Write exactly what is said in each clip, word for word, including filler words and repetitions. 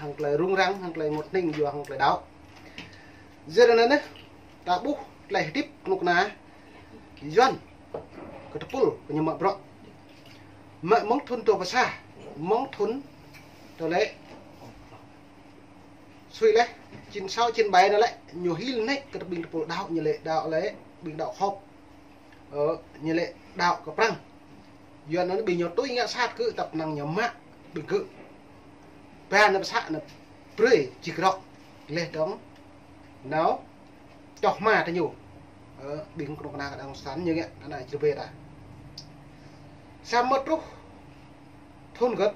hăng tơlơi rŭng răng, hăng tơlơi mŭt hnĭng yua hăng tơlơi đaŏ. Yua anŭn anai, ta ƀuh tơlơi hơdip kơnuk kơna Yuan kơ tơpul kơ ñu mă bruă. Mă mơ̆ng thŭn dua rơbâo sa, mơ̆ng thŭn tơlơi sui leh, chín sáu chín bảy anŭn lĕ, ñu hil nač kơ ƀing tơpul đaŏ, ñu lĕ đaŏ lĕ ƀing đaŏ khŏp. Ơ, ñu lĕ đaŏ kơ Prăng. Yuan anŭn ƀing ñu tui ngă sat kơ tăp năng ñu mă ƀing gơ̆. Ba anŭn pơsă anŭn brơi čih rŏk. Leh dơ̆ng nao čoh hma tơ ñu. Ơ, ƀing kơnuk kơna kơ đảng cộng sản ñu ngă, anŭn čih brơi ta. Samơ̆ truh thŭn gơ̆t,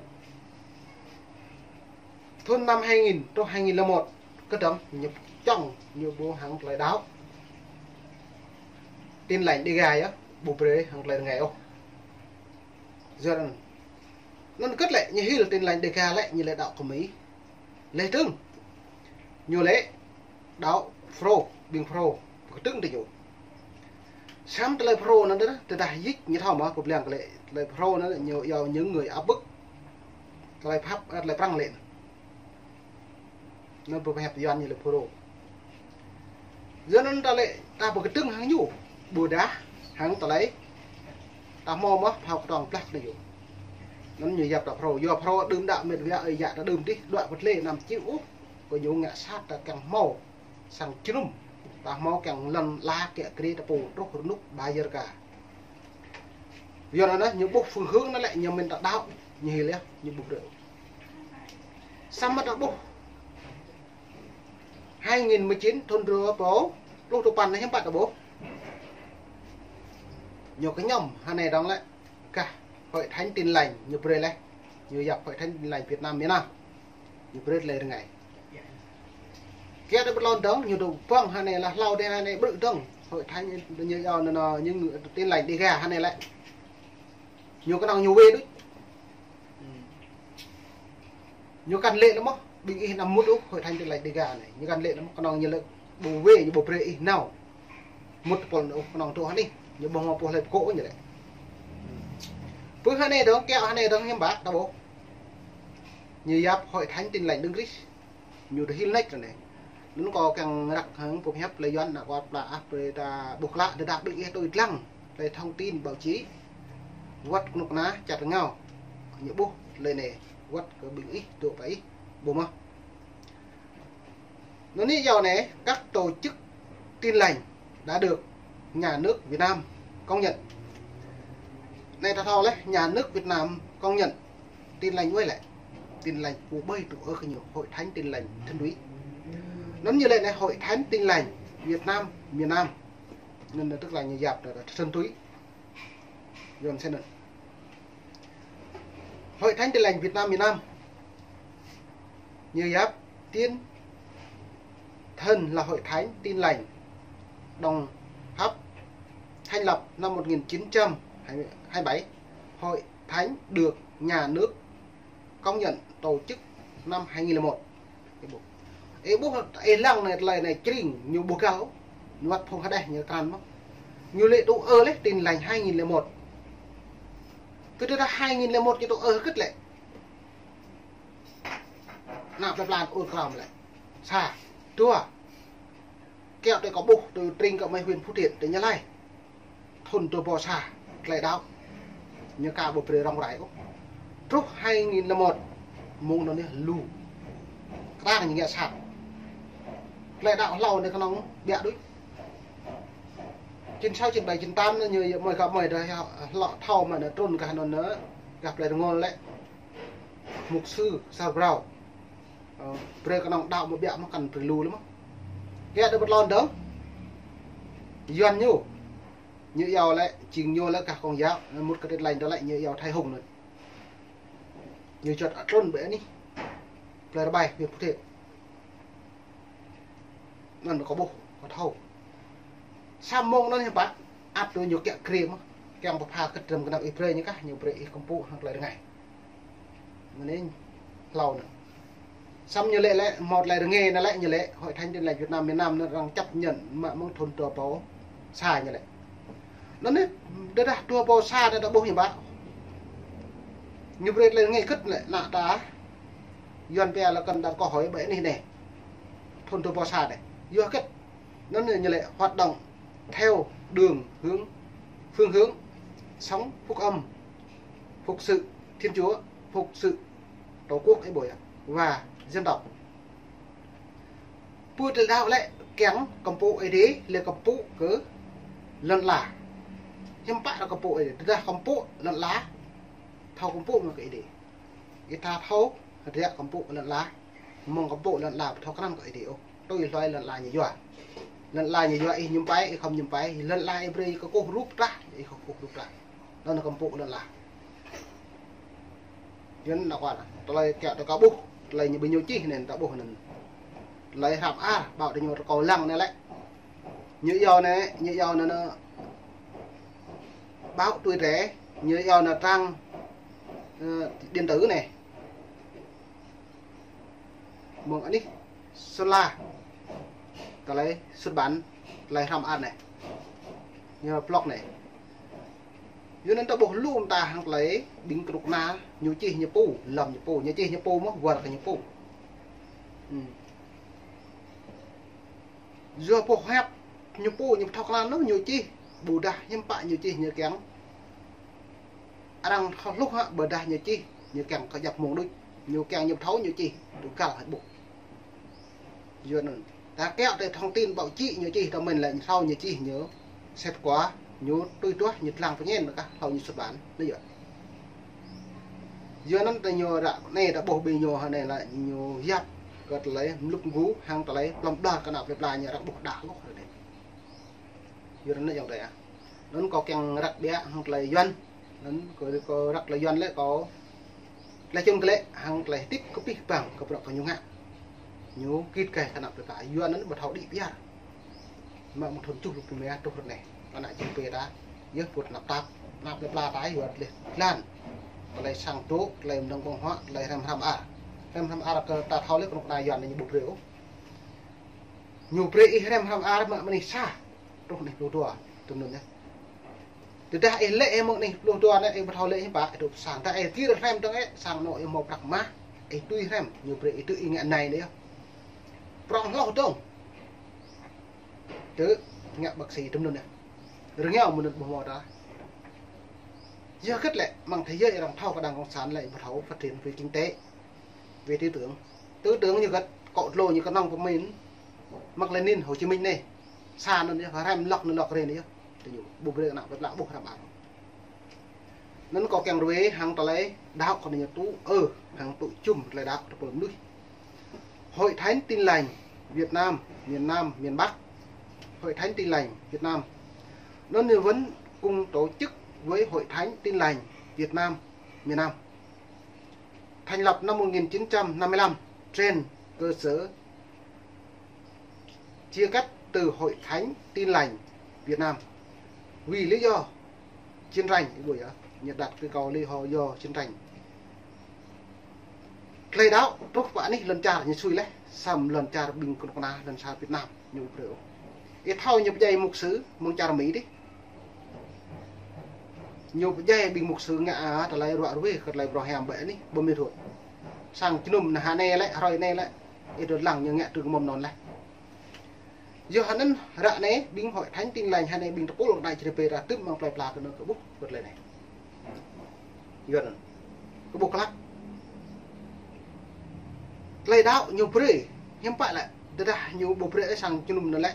thŭn năm hai nghìn truh hai nghìn lẻ một, kơdơ̆ng ñu čŏng ñu ƀu hăng tơlơi đaŏ. Tin Lành Đêga yơh, ƀu brơi hăng tơlơi rơngai ôh. Yua anŭn, anŭn gơ̆t lĕ ñu hil Tin Lành Đêga lĕ ñu lĕ đaŏ kơ Mi. Leh dơ̆ng ñu lĕ đaŏ Phrô, ƀing Phrô, kơdơ̆ng tơ ñu. Samơ̆ tơlơi Phrô anŭn tơdah, tơdah yik ñu thâo mơ̆, pơblang kơ lĕ, tơlơi Phrô anŭn ñu yua những người áp bức. Tơlơi Pháp, ơ, tơlơi Prăng lĕ. Anŭn pơhiăp Yuan ñu lĕ Phrô. Yua anŭn ta lĕ ta pơkơdơ̆ng hăng ñu, ƀôdah hăng tơlơi ta hmâo mơ̆ phao kơtong blah kơ ñu. Anŭn ñu yap ta Phrô, yua Phrô đưm đă mĕt wa ơi yă ta đưm dih, đuaĭ pơtlê anăm čih ôh, kơ ñu ngă sat ta kiăng hmâo sang jơnum, ta hmâo kiăng lŏn ala kiă kriê ta pô truh rơnŭk ba yơr ka. Yua anŭn ñu ƀuh phương hướng anŭn lĕ ñu mĭn ta đaŏ, ñu hil yơh, ñu ƀuh rơ̆. Samơ̆ ta ƀuh hai nghìn mười chín, thŭn dua rơbâo pluh duapăn anai hiư̆m pă ta ƀuh. Ñu kơñăm hơnai dơ̆ng lĕ gah Hội Thánh Tin Lành ñu brơi leh. Ñu yap Hội Thánh Tin Lành Việt Nam miền Nam. Ñu brơi tơlơi rơngai. Kiăo tơ ƀơi lŏn dơ̆ng, ñu dŏ ƀơ̆ng hơnai lĕ hlâo dêh hơnai ƀrư̆ dơ̆ng. Hội Thánh ñu yua anŭn, anŭn, những Tin Lành Đêga hơnai lĕ. Ñu kơnơ̆ng ñu wê đôč. Ñu kăn lĕ lĕ mơ̆, ƀing ih anăm mŭt ôh Hội Thánh Tin Lành Đêga anai. Ñu kăn lĕ lĕ mơ̆, kơnơ̆ng ñu lĕ ƀu wê, ñu ƀu brơi ih nao mŭt tơpul anŭn ôh, kơnơ̆ng dŏ hơnai, ñu ƀu hmâo pô hlơi pơkŏ ñu lĕ. Pơ hơnai dơ̆ng, kiăo hơnai dơ̆ng hiư̆m pă ta ƀuh. Ñu yap Hội Thánh Tin Lành Đấng Christ. Ñu dŏ hil nač ră anai. Anŭn kâo kiăng răk hăng pơhiăp tơlơi Yuan ană kâo pla ah brơi ta ƀuh klă, tơdah ƀing ih tui lăng tơlơi thông tin báo chí. Wơ̆t kơnuk kơna čăt rơngiao ñu ƀuh tơlơi anai, wơ̆t kơ ƀing ih dŏ pơ ih ƀuh mơ̆. Anŭn anai yua anai, các tổ chức Tin Lành đã được nhà nước Việt Nam công nhận. Anai ta thâo leh, nhà nước Việt Nam công nhận Tin Lành wơi lĕ. Tin Lành pô ƀơi tŭ ơ kơ ñu Hội Thánh Tin Lành thuần túy. Anŭn ñu lĕ anai Hội Thánh Tin Lành Việt Nam miền Nam. Anŭn tức là ñu yap ta thuần túy. Yuan sĕ anŭn. Hội Thánh Tin Lành Việt Nam miền Nam. Ñu yap Tin Thần là Hội Thánh Tin Lành Đồng Hấp thành lập năm một nghìn chín trăm hai mươi bảy. Hội Thánh được nhà nước công nhận tổ chức năm hai nghìn lẻ một. Ih ƀuh, ih lăng anai tơlơi anai čring ñu ƀu găl, ñu wơ̆t phung hơđeh ñu krăn mơ̆. Ñu lĕ tŭ ơ leh Tin Lành hai nghìn lẻ một. Kơ tơdah hai nghìn lẻ một ñu tŭ ơ hơgĕt lĕ. Ană plơi pla ur krăm lĕ. Sa, dua. Kiăo tơ kâo ƀuh, tơ tring kơ mơi huyện Phú Thiện, tỉnh Gia Lai. Thŭn dua rơbâo sa, tơlơi đaŏ ñu ka ƀu brơi rŏng rai ôh. Truh hai nghìn lẻ một, mơ̆ng anŭn anai lu. Kơtang ñu ngă sat. Tơlơi đaŏ hlâo anai kơnơ̆ng ƀiă đôč. Chín sáu, chín bảy, chín tám anŭn ñu mơi gah mơi dơ̆ng hlâo thâo mă anŭn trŭn gah anŭn anŭn, gah plơi Rơngôl lĕ. Mục sư Sar Brau. Ơ, brơi kơnơ̆ng đaŏ mơ̆ ƀiă mơ̆ kăn brơi lu lĕ mơ̆. Kiăo tơ ƀơi lŏn dơ̆ng. Yuan ñu. Ñu yua lĕ, jing ñu lĕ gah Công giáo, mŭt kơ Tin Lành dơ̆ng lĕ, ñu yua Thái Hùng anŭn. Ñu čăt trŭn ƀơi anih. Plơi Rơbai, huyện Phú Thiện. Anŭn kâo ƀuh, kâo thâo. Samơ̆ mơ̆ng anŭn hiư̆m pă, ăt tui ñu kiă kriê mơ̆. Kiăng pơpha kơtrơm kơnăp ih brơi ñu kah, ñu brơi ih kơmpŭ hăng tơlơi rơngai. Anŭn anai hlâo anŭn. Samơ̆ ñu lĕ lĕ, hmâo tơlơi rơngai anŭn lĕ, ñu lĕ Hội Thánh Tin Lành Việt Nam miền Nam anŭn arăng chấp nhận mă mơ̆ng thŭn dua rơbâo sa ñu lĕ. Anŭn anai, tơdah dua rơbâo sa anai ta ƀuh hiư̆m pă. Ñu brơi tơlơi rơngai hơgĕt lĕ, ană ta Yuan pia là cần đặt câu hỏi ƀơi anih anai. Thun tơ pô sa anai. Yua hơget? Anŭn ñu lĕ hoạt động theo đường hướng, phương hướng sống phúc âm, phục sự Thiên Chúa, phục sự Tổ quốc ih ƀuh yơh, và dân tộc. Pơ tơlơi đaŏ lĕ kiăng kơmpŭ Ơi Adai, lĕ kơmpŭ kơ lŏn ala. Hiư̆m pă kơmpŭ Ơi Adai, tơdah kơmpŭ lŏn ala, thâo kơmpŭ mă kơ Ơi Adai. Ih ta thâo, hơdră kơmpŭ lŏn ala, mơ̆ng kơmpŭ lŏn ala, ƀu thâo krăn kơ Ơi Adai ôh. Tui hluai lŏn ala ñu yua. Lŏn ala ñu yua ih mơñum pai, ih khŏm mơñum pai, lŏn ala ih brơi kơkuh rup trah, ih kơkuh rup trah. Anŭn kơmpŭ lŏn ala. Yuan anŭn kơ anai, tơlơi kiaŏ tơ kâo ƀuh, tơlơi ñu ƀing ñu čih anai ta ƀuh anŭn. Tơlơi hră mơar, ƀâo tơ ñu rơkâo lăng anai lĕ. Ñu iâu anai, ñu iâu anai, anai, báo Tuổi Trẻ, ñu iâu anai trang, ơ, điện tử anai. Mơ̆ng anih Sơn La, tơlơi xuất bản, tơlơi hră mơar anai. Ñu blog anai. Yua anŭn ta ƀuh lu mơta hăng tơlơi ƀing kơnuk kơna ñu čih ñu pô, lŏm ñu pô, ñu čih ñu pô mơ̆, wơr kơ ñu pô. Hmm. Yua pô hiăp ñu pô ñu ƀu thâo krăn anŭn ñu čih, ƀôdah hiư̆m pă ñu čih ñu kiăng. Arăng thâo hluh hă, ƀôdah ñu čih ñu kiăng kơ djăp mông đôč, ñu kiăng ñu ƀu thâo ñu čih, tŭ găl hă ƀuh. Yua anŭn. Ta kiaŏ tơ thông tin báo chí ñu čih tơ mơ̆n lĕ ñu thâo ñu čih ñu sĕt kua, ñu tui duah ñu lăng pơñen kah hlâo ñu xuất bản. Anai yơh. Yua anŭn tơ ñu ră anai ta ƀuh ƀing ñu hơnai lĕ ñu yap kơ tơlơi mlŭk mgu hăng tơlơi plŏm ƀlŏr kơ ană plơi pla ñu arăng ƀuh đah lŏh rơdêh. Yua anŭn yơh dêh ah. Anŭn kâo kiăng răk biă hăng tơlơi Yuan. Anŭn kâo, kâo răk tơlơi Yuan lĕ kâo tơlơi čun kơ lĕ hăng tơlơi hơdip kơ pih bang kơ bruă kơ ñu ngă. Ñu git gai kơ ană plơi pla. Yua anŭn ƀu thâo đĭ biă. Mă mơ̆ng thun tơjuh pluh pă mơ̆ truh ră anai. Ană čư̆ pê ta. Yơh put anăp tap. Ană plơi pla ta yua tơlơi jơlan. Tơlơi sang dŏ, tơlơi mơnơ̆ng ƀơ̆ng huă, tơlơi hrăm hrăm ar. Hrăm hrăm ar kơ ta thâo lĕ kơnuk kơna Yuan ñu ƀu brơi ôh. Ñu brơi ih hrăm hrăm ar mă mơ̆ng anih sa truh anih pluh dua, tui anŭn yơh. Tơdah ih lĕ ih mơ̆ng anih pluh dua anai ih ƀu thâo lĕ ih ƀă ih dŏ pơ sang. Tơdah ih gir hrăm dơ̆ng ih sang anŏ ih hmâo prăk mah, ih tui hrăm, ñu brơi ih tơ ih ngă anai anai yơh. Prŏng hloh dơ̆ng. Tơ ngă bác sĩ tui anŭn yơh. Rơngiao mơ̆ng anŭn ƀu hmâo ta. Yua hơget lĕ, mơ̆ng thế giới arăng thâo kơ đảng cộng sản lĕ ƀu thâo phát triển về kinh tế, về tư tưởng. Tư tưởng ñu hơget, kŏ tlô ñu kơnơ̆ng pơmĭn Mác Lênin, Hồ Chí Minh anai. Sa anŭn yơh, hrăm lŏk anai lŏk rin yơh. Tơ ñu ƀu brơi ană plơi pla ƀuh hrăm ar. Anŭn kâo kiăng ruai hăng tơlơi đaŏ kơ ñu tŭ, ơ, hăng tŭ čum tơlơi đaŏ tơ pơlơ̆m mơnuih. Hội Thánh Tin Lành Việt Nam, miền Nam, miền Bắc. Hội Thánh Tin Lành Việt Nam. Anŭn ñu vẫn cùng tổ chức với Hội Thánh Tin Lành Việt Nam, miền Nam. Thành lập năm một nghìn chín trăm năm mươi lăm trên cơ sở chia cắt từ Hội Thánh Tin Lành Việt Nam vì lý do chiến tranh, ih ƀuh yơh, ñu đặt cái câu lý do chiến tranh. Tơlơi đaŏ truh pơ anih lŏn čar ñu sui laih, samơ̆ lŏn čar ƀing kơnuk kơna lŏn čar Việt Nam ñu ƀu brơi ôh. Ih thâo ñu pơdjai mục sư mơ̆ng čar Mi dih. Ñu pơdjai ƀing mục sư ngă, a, tơlơi ruă ruê kơ tơlơi pơrơhiam ƀơi anih, ƀơi Mi thuă. Sang jơnum anai hơnai lĕ, hrơi anai lĕ, ih dŏ lăng ñu ngă tơlơi kơmơ̆m anŭn laih. Yua anŭn ră anai ƀing Hội Thánh Tin Lành hơnai ƀing tơpul kơ anai čơrê pê ra tơm mơ̆ng plơi pla tơ anŭn kơ ƀuh kơ tơlơi anai. Yua anŭn. Kơ ƀuh klă. Tơlơi đaŏ ñu brơi. Hiư̆m pă lĕ. Tơdah ñu ƀu brơi sang jơnum anŭn lĕ.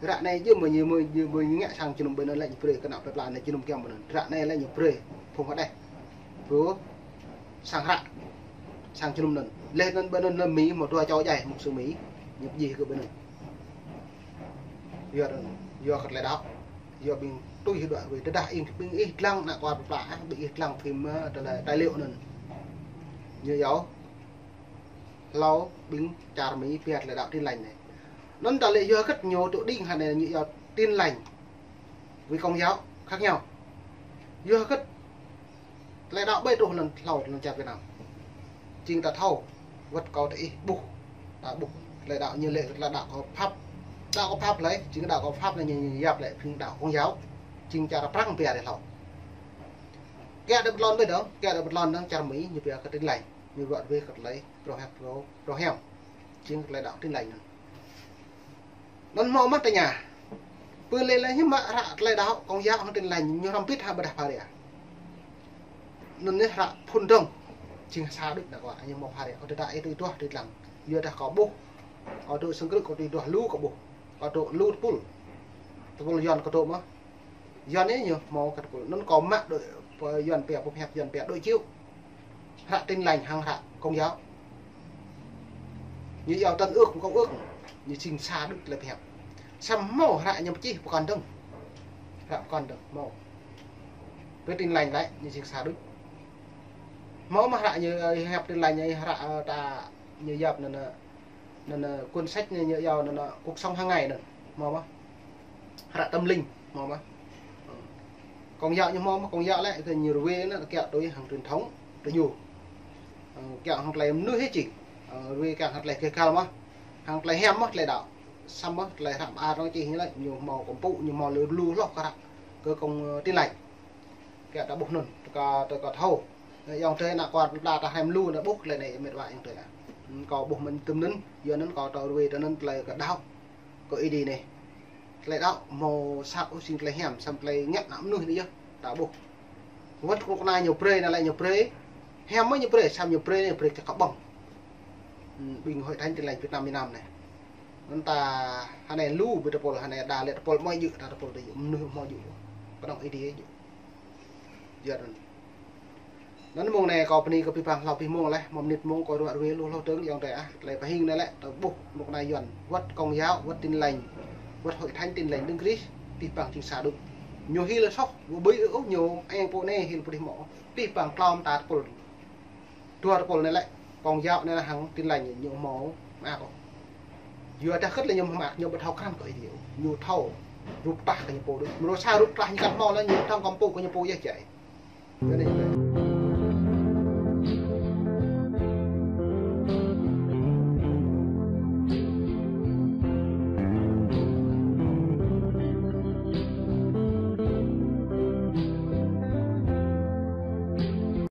Ră anai jơ̆ mơ̆ ñu, mơ̆ ñu, mơ̆ ñu ngă sang jơnum ƀơi anŭn lĕ ñu brơi kơ ană plơi pla anai jơnum kiăng ƀơi anŭn. Ră anai lĕ ñu brơi phung hơđeh. Brơi sang hră. Sang jơnum anŭn. Laih anŭn ƀơi anŭn lĕ Mi hmâo dua čô djai mục sư Mi. Ñu pơjih kơ ƀơi anŭn. Yua anŭn, yua kơ tơlơi đaŏ. Yua ƀing tui hĭ đuaĭ ruai. Tơdah ih, ƀing ih lăng ană kual plơi pla, ah, ƀing ih lăng phim, ơ, tơlơi tài liệu anŭn. Ñu yua hlâo ƀing čar Mi pia tơlơi đaŏ Tin Lành anai. Anŭn ta lĕ yua hơget ñu tŭ đing hơnai ñu yua Tin Lành với Công giáo khác nhau. Yua hơget tơlơi đaŏ ƀơi truh lŏn hlâo lŏn čar Việt Nam. Jing ta thâo, wơ̆t kâo tơ ih ƀuh, ta ƀuh tơlơi đaŏ ñu lĕ tơlơi đaŏ kơ Pháp. Đaŏ kơ Pháp lĕ, jing đaŏ kơ Pháp lĕ ñu, ñu yap lĕ phim đaŏ Công giáo. Jing čar Prăng pia tơ hlâo. Kiaŏ đơ̆ pơtlon ƀơi dơ̆ng, kiaŏ đơ̆ pơtlon dơ̆ng čar Mi ñu pia kơ Tin Lành. Ñu ruă ruê kơ tơlơi phrâo hiam, phrâo, phrâo hiam. Jing tơlơi đaŏ Tin Lành anŭn. Anŭn hmâo mơ̆ tơña. Pơ lĕ lĕ hiư̆m mă hră tơlơi đaŏ Công giáo hăng Tin Lành ñu hrŏm hơbĭt hă ƀôdah phara. Anŭn yơh hră phŭn dơ̆ng. Jing sa đôč ană kâo, ñu hmâo phara. Kâo tơdah ih tui duah tui lăng. Yua dah kâo ƀuh. Kâo dŏ sang krư̆ kâo tui duah lu kâo ƀuh. Kâo dŏ lu tơpul. Tơpul Yuan kâo dŏ mơ̆. Yuan anai ñu hmâo kơ tơpul. Anŭn kâo mă đôč, pơ Yuan pia, pơhiăp Yuan pia đôč čih. Hră Tin Lành hăng hră Công giáo. Ñu iâu Tân Ước, Công Ước. Ñu jing sa đôč tơlơi pơhiăp. Samơ̆ hmâo hră ñu pơčih pơkŏn dơ̆ng. Hră pơkŏn dơ̆ng hmâo. Pơ Tin Lành lĕ, ñu jing sa đôč. Hmâo mơ̆ hră ñu, ơ, hiăp Tin Lành, ơ, hră, ơ, ta ñu yap anŭn, ơ, anŭn, ơ, cuốn sách ñu, ñu iâu anŭn, ơ, Cuộc Sống Hàng Ngày anŭn. Hmâo mơ̆? Hră Tâm Linh, hmâo mơ̆? Ơ. Công giáo ñu hmâo mơ̆, Công giáo lĕ, kơ ñu ruê anŭn, kiaŏ tui hăng truyền thống, tui ñu. Ơ, kiaŏ hăng tơlơi mơnuih hĭ čih. Ơ, ruê kiaŏ hăng tơlơi kơ kal mơ̆. Hăng tơlơi hiam mơ̆, tơlơi đaŏ. Samơ̆ tơlơi hră mơar anŭn čih ñu lĕ, ñu hmâo kơmpŭ, ñu hmâo lu lu hloh kơ hră. Kơ Công, ơ, Tin Lành. Kiaŏ ta ƀuh anŭn, ta kơ, ta kơ thâo. Ayŏng adơi ană kâo pla ta hrăm lu anŭn ƀuh tơlơi anai mĕt wa ayŏng adơi ah. Kâo ƀuh mơ̆n tơm anŭn, yua anŭn kâo tơ ruê tơ anŭn tơlơi kơ đaŏ. Kơ Ơi Adai anai. Tơlơi đaŏ hmâo sat ôh jing tơlơi hiam, samơ̆ tơlơi ngă ană mơnuih anai yơh, ta ƀuh. Wơ̆t kơnuk kơna ñu brơi, anai lĕ ñu brơi. Hiam mơ̆ ñu brơi, samơ̆ ñu brơi anai brơi kơ kơƀơ̆ng. Hm, ƀing Hội Thánh Tin Lành Việt Nam miền Nam anai. Anŭn ta hơnai lu ƀing tơpul hơnai đa lĕ tơpul mơ̆ djơ̆, ta tơpul djơ̆, mơnuih hmâo djơ̆. Kơnơ̆ng Ơi Adai djơ̆. Yua anŭn. Anŭn mông anai kâo bơni kơ abih bang hlâo abih mông laih, mơ̆ng mơnit mông kâo ruă ruê lu hlâo dơ̆ng ayŏng adơi ah, tơlơi pơhing anai lĕ, ta ƀuh kơnuk kơna Yuan, wơ̆t Công giáo, wơ̆t Tin Lành, wơ̆t Hội Thánh Tin Lành Đấng Christ, abih bang jing sa đôč. Ñu hil soh, ƀu ƀơi ôh ñu, eng pô anai hil pô adih mơ̆, abih bang klom ta tơpul. Dua tơpul anai lĕ, Công giáo anai lĕ hăng Tin Lành ñu hmâo mơak ôh. Yua dah kơ̆t lĕ ñu hmâo mơak, ñu ƀu thâo krăn kơ Ơi Adai ôh. Ñu thâo rup tah kơ ñu pô đôč. Mrô sa rup tah ñu kăn hmâo lĕ, ñu thâo kơmpŭ kơ ñu pô yơh jai. Yua anai ñu